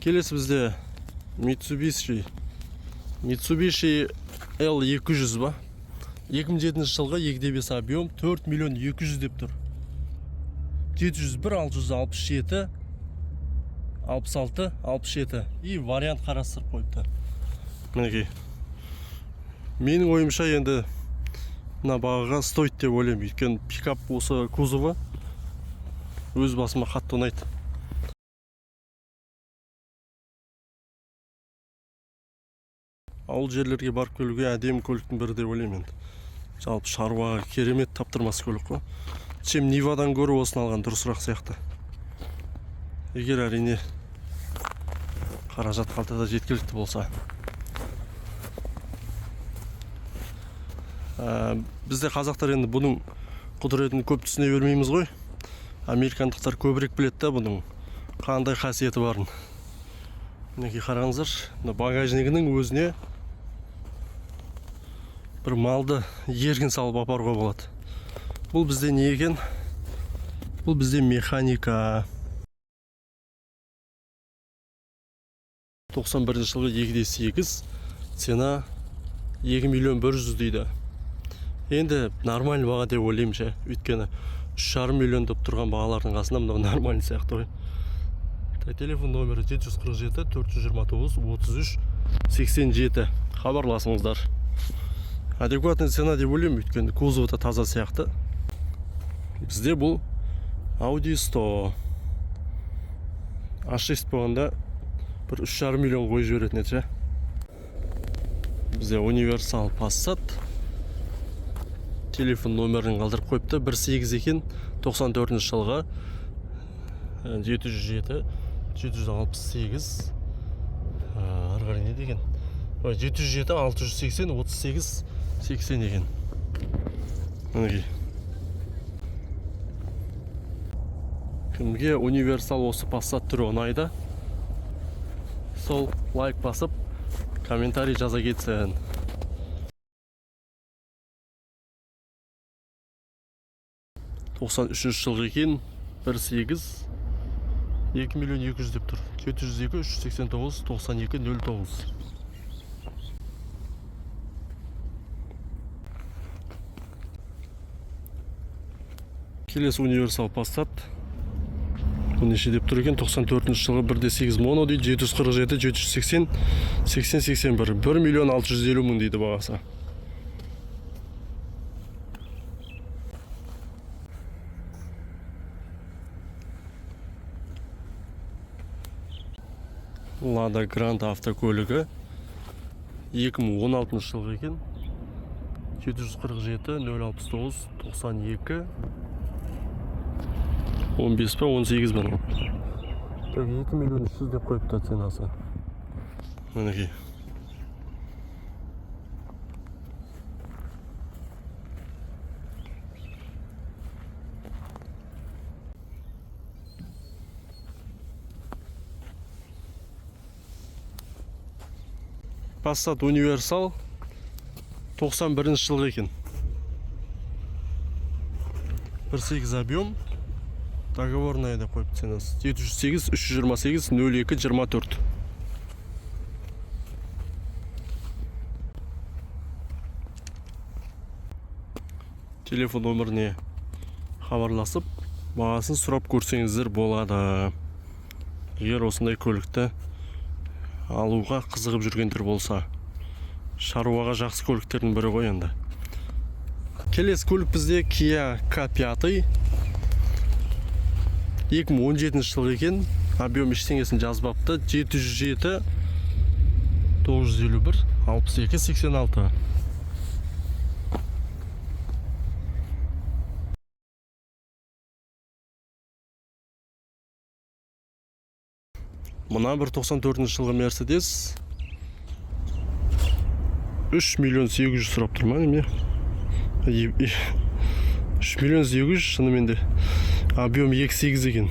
Келесі бізде Mitsubishi L200 ба? 2007 жылғы, 2,5 объем, 4 миллион 200 деп тұр. 701 667 66 67, и вариант қарастырып қойыпты. Мінекей, менің ойымша, енді мына бағаға стоит деп ойлаймын, өйткені пикап осы кузовы өз басыма қатты ұнайды. Ауыл жерлерге барып келуге әдемі көліктің бірі деп ойлаймын. Енді жалпы шаруаға керемет, таптырмас көлік қой. Чем Нивадан гөрі осыны алған дұрысырақ сияқты, егер, әрине, қаражат қалтада жеткілікті болса. Бізде қазақтар енді бұның құдіретін көп түсіне бермейміз ғой. Американдықтар көбірек біледі да бұның қандай қасиеті барын. Мінекей, қараңыздар, мына багажнигінің өзіне бір малды еркін салып апаруға болады. Бұл бізде не екен? Бұл бізде механика. 91 жылғы, 2,8, цена 2 миллион 100 дейді. Енді нормальный баға деп ойлаймын ше, өйткені 3,5 миллион деп тұрған бағалардың қасында мынау нормальный сияқты ғой. Так, телефон номері 747 429 33 87, хабарласыңыздар. Адекватный цена деп ойлаймын, өйткені кузовы да таза сияқты. Бізде бұл Audi 100 A6 болғанда бір 3,5 миллион қойып жіберетін еді ше. Бізде универсал Passat, телефон номерін қалдырып қойыпты. 1.8 екен, 94 жылғы, 707 768, ары қарай не деген? Ой, 707 680 38 80 екен. Мінекей, кімге универсал осы Passat түрі ұнайды, сол лайк басып, комментарий жаза кетсін. 93 жылғы екен, 1.8, 2 миллион 200 деп тұр. 702 389 92 09. Келесі универсал Passat. Бұл неше деп тұр екен? 94 жылғы, 1.8 моно дейді. 747 780 80 81, 1 миллион 650 мың дейді бағасы. Лада Гранта автокөлігі, 2016 жылғы екен. 747 069 92 15 па, 18 ба мынау? Так, 2 миллион 300 деп қойыпты ценасы. Мінекей. Passat Универсал, 91 жылғы екен. 1.8 объем, договорная деп қойыпты ценасы. 708 328 02 24. Телефон номеріне хабарласып, бағасын сұрап көрсеңіздер болады, егер осындай көлікті алуға қызығып жүргендер болса. Шаруаға жақсы көліктердің бірі ғой енді. Келесі көлік бізде Kia K5, 2017 жылғы екен. Объем ештеңесін жазбапты. 707 951 62 86. Мына бір 94 жылғы Мерседес, 3 миллион 800 сұрап тұр ма, неме? 3 миллион 800 шынымен де. Объем 2.8 екен.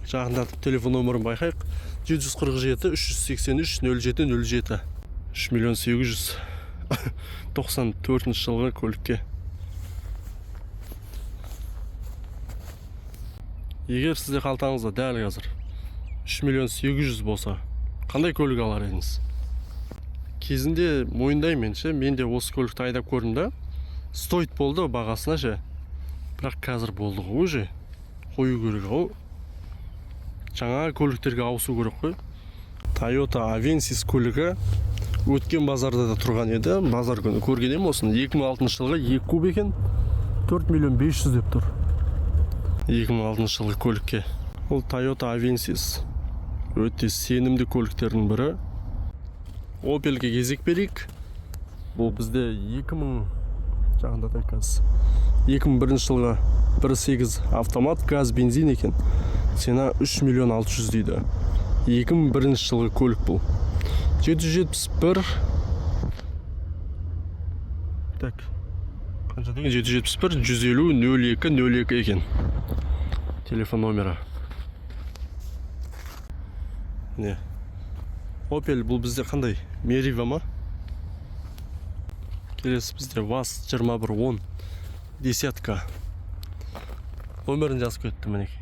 Жақындатып телефон номерін байқайық. 747 383 07 07. 3 миллион 800 94 жылғы көлікке. Егер сізде қалтаңызда дәл қазір 3 миллион 800 болса, қандай көлік алар едіңіз? Кезінде мойындаймын мен ше, мен де осы көлікті айдап көрдім да, стоит болды бағасына ше. Бірақ қазір болды ғой уже. Қою керек ау. Жаңа көліктерге ауысу керек қой. Toyota Avensis көлігі өткен базарда да тұрған еді. Базар күні көрген едім осыны. 2006 жылғы 2 куб екен. 4 миллион 500 деп тұр. 2006 жылғы көлікке. Ол Toyota Avensis өте сенімді көліктердің бірі. Opel'ге кезек берейік. Бұл бізде 2000 жақындатайық қазір. 2001 жылғы 1.8 автомат, газ, бензин екен. Цена 3 миллион 600 дейді. 2001 жылғы көлік бұл. 771. Так. Қанша деген? 771 150 02 02 екен. Телефон номері. Не. Opel бұл бізде қандай? Meriva ма? Келесі бізде ВАЗ 2110 десятка. Номерін жазып кетті мінекей.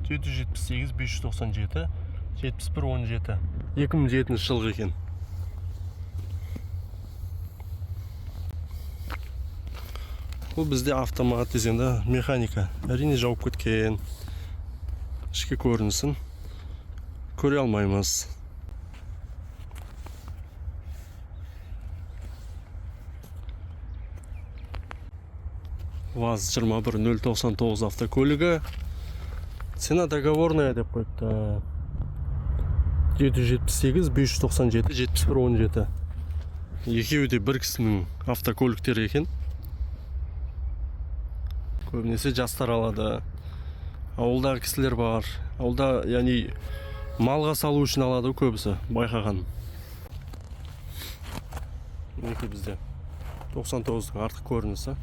778 597 71 17. 2007 жылғы екен. Бұл бізде автомат десең да, механика. Әрине жауып кеткен. Ішкі көрінісін көре алмаймыз. ВАЗ 21099 автокөлігі. Цена договорная деп қойыпты. 778 597 71 17. Екеуі де бір кісінің автокөліктері екен. Көбінесе жастар алады. Ауылдағы кісілер бар. Ауылда, яғни малға салу үшін алады көбісі, байқаған. Мінекей бізде 99-дың артқы көрінісі.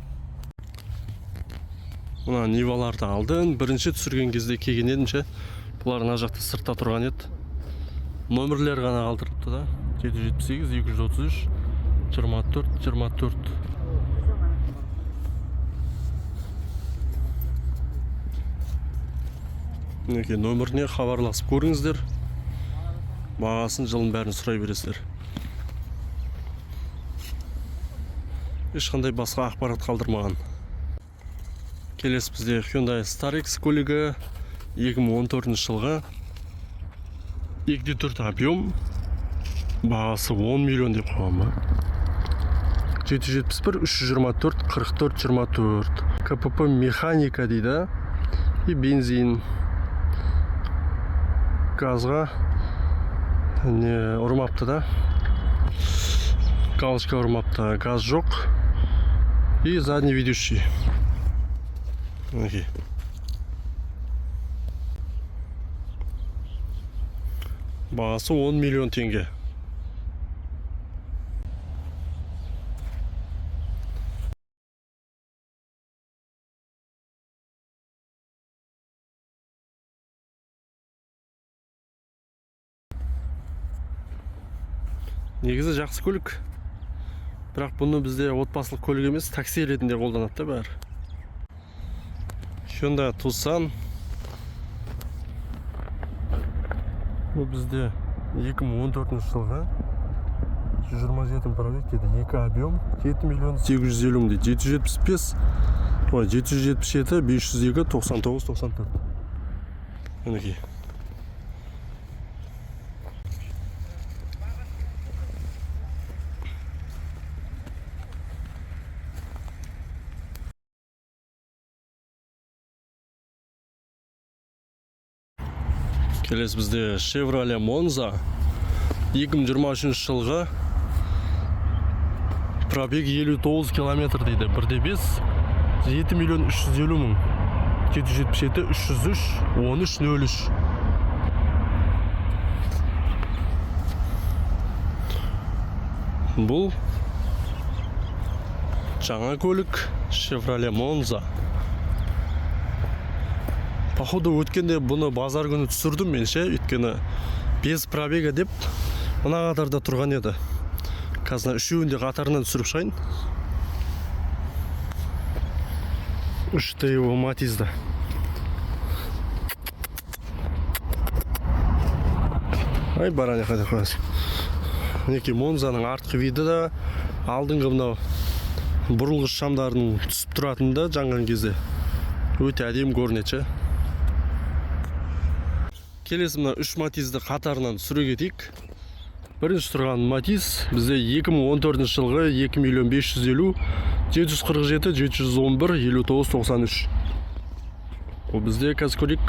Мына Ниваларды алдым. Бірінші түсірген кезде келген едім ше. Бұлар мына жақта сыртта тұрған еді. Номерлер ғана қалдырыпты да. 778 233 24 24. Мінекей номеріне хабарласып көріңіздер. Бағасын, жылын бәрін сұрай бересіздер. Ешқандай басқа ақпарат қалдырмаған. Келесі бізде Hyundai Starex көлігі 2014 жылғы 2.4 объем, бағасы 10 миллион деп қойған ба? 771 324 44 24. КПП механика дейді. И бензин. Газға не ұрмапты да. Галочка ұрмапты, газ жоқ. И задний ведущий. Окей. Бағасы 10 миллион теңге. Негізі жақсы көлік. Бірақ бұны бізде отбасылық көлік емес, такси ретінде қолданады да бәрі. Hyundai Tucson. Бұл бізде 2014 жылғы 127 пробег дейді, 2 объем, 7 миллион 850 мың дейді. 775, ой, 777 502 99 94. Мінекей. Келесі бізде Chevrolet Monza 2023 жылғы, пробег 59 километр дейді, 1.5, 7 миллион 350 мың. 777 303 13 03. Бұл жаңа көлік Chevrolet Monza. Походу өткенде бұны базар күні түсірдім мен ше, өйткені без пробега деп мына қатарда тұрған еді. Қазір үшеуін де қатарынан түсіріп шығайын. 3 Daewoo Matiz'da. Ай, бараня қайда қоясың? Мінекей, Монзаның артқы виді да, алдыңғы мынау бұрылғыш шамдарының түсіп тұратыны да жанған кезде өте әдемі көрінеді ше. Келесі мына үш Матизді қатарынан түсіре кетейік. Бірінші тұрған Матиз бізде 2014 жылғы, 2 миллион 550, 747 711 59 93. Бұл бізде қазір көрейік,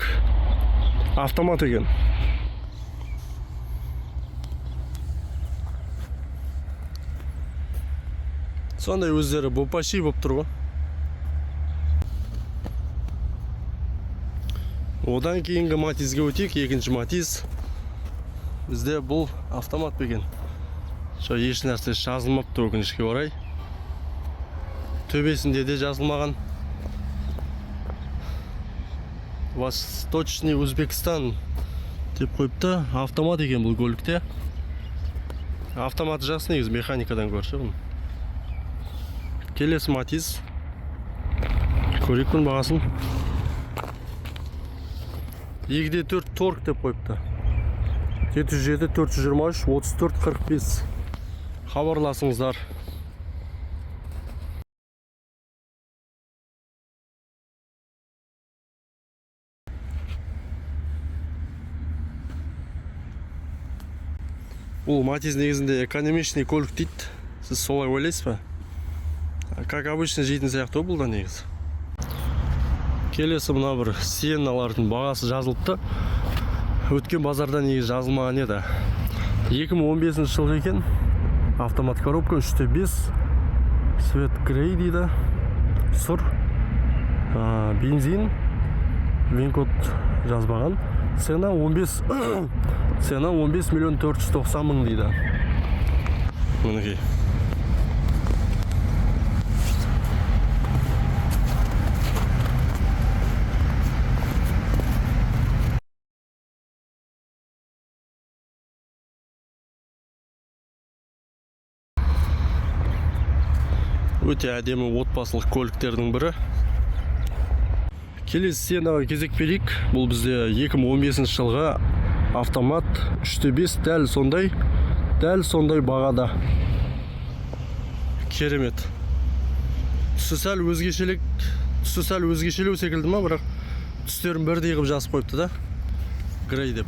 автомат екен. Сондай өздері бопаши болып тұр ғой. Одан кейінгі Матизге өтейік. Екінші Матиз бізде бұл автомат па екен? Жоқ, еш нәрсе жазылмапты, өкінішке орай. Төбесінде де жазылмаған. Восточный Узбекистан деп қойыпты. Автомат екен бұл көлікте. Автоматы жақсы негізі, механикадан гөрі ше бұның. Келесі Матиз, көрейік бұның бағасын. 2,4 Torq деп қойыпты. 707 423 34 45, хабарласыңыздар. Бұл Матиз негізінде экономичный көлік дейді. Сіз солай ойлайсыз ба? Как обычно жейтін сияқты ғой бұл да негізі. Келесі мына бір Сиенналардың бағасы жазылыпты. Өткен базарда негізі жазылмаған еді. 2015 жылғы екен. Автомат коробка, 3,5, цвет грей дейді, сұр. Бензин, вин код жазбаған. Цена 15 миллион 490 мың дейді. Мінекей. Өте әдемі отбасылық көліктердің бірі. Келесі Сиеннаға кезек берейік. Бұл бізде 2015 жылғы, автомат, 3,5, дәл сондай бағада. Керемет. Түсі сәл өзгешелеу секілді ма, бірақ түстерін бірдей қылып жазып қойыпты да, грей деп.